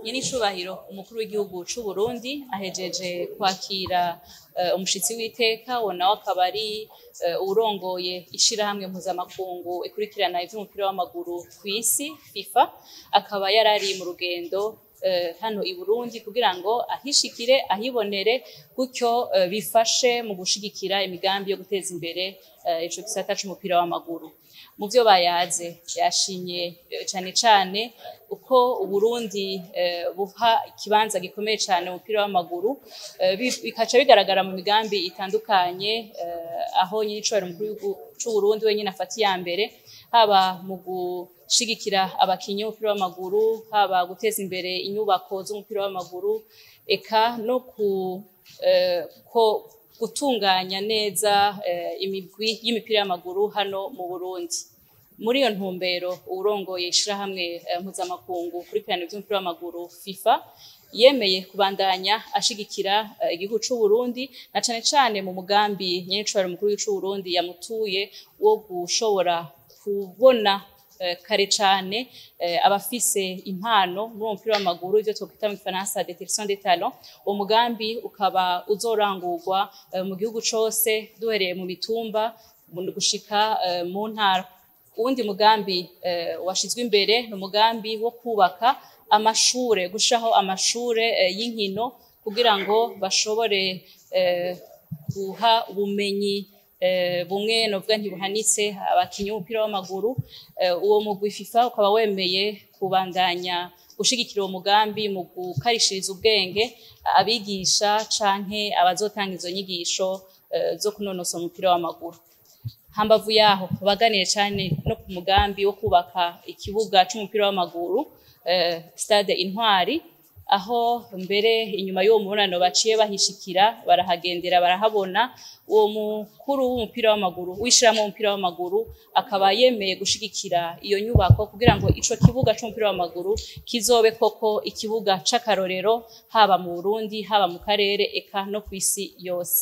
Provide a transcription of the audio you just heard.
Nyenicubahiro umukuru w'igihugu c'u Burundi ahejeje kwakira umushitsi w'iteka, uwo nawe akaba ari uwurongoye ishirahamwe mpuzamakungu ikurikirana ivy'umupira w'amaguru kw'isi FIFA, akaba yarari mu rugendo hano i Burundi kugira ngo ahishikire ahibonere, gutyo bifashe mu gushigikira imigambi yo guteza imbere ico gisata c'umupira w'amaguru. Mu vyo bayaze yashimye cane cane uko Uburundi buha ikibanza gikomeye cane umupira w'amaguru, bikaca bigaragara mu migambi itandukanye, aho nyenicubahiro umukuru w'igihugu c'Uburundi wenyene afata iya mbere, haba mu gushigikira abakinyi b'umupira w'amaguru, haba guteza imbere inyubako z'umupira w'amaguru, eka no ko gutunganya neza imigwi y'imipira y'amaguru hano mu Burundi. Muri iyo ntumbero uwurongoye ishirahamwe mpuzamakungu ikurikirana ivy'umupira w'amaguru FIFA yemeye kubandanya ashigikira igihugu c'Uburundi, na cane cane mu mugambi nyenicubahiro umukuru w'igihugu c'Uburundi yamutuye wo gushobora kubona kare cane abafise impano muri uwo mupira w'amaguru, ivyo twokwita mu gifaransa détection des talents. Uwo mugambi ukaba uzorangurwa mu gihugu cose, duhereye mu mitumba gushika mu ntara. Uwundi mugambi washizwe imbere ni umugambi wo kubaka amashure, gushiraho amashure y'inkino kugira ngo bashobore guha ubumenyi bumwe novuga ntibuhanitse abakinyi b'umupira w'amaguru. Uwo mugwi FIFA ukaba wemeye kubandanya gushigikira uwo mugambi mu gukarishiriza ubwenge abigisha canke abazotanga izo nyigisho zo kunonosora umupira w'amaguru. Hambavu yaho baganiriye cane no ku mugambi wo kubaka ikibuga c'umupira w'amaguru, stade Intwari, aho mbere inyuma y'uwo mubonano baciye bahishikira, barahagendera, barahabona. Uwo mukuru w'umupira w'amaguru w'ishirahamwe w'umupira w'amaguru akaba yemeye gushigikira iyo nyubako kugira ngo ico kibuga c'umupira w'amaguru kizobe koko ikibuga c'akarorero, haba mu Burundi, haba mu karere, eka no kw'isi yose.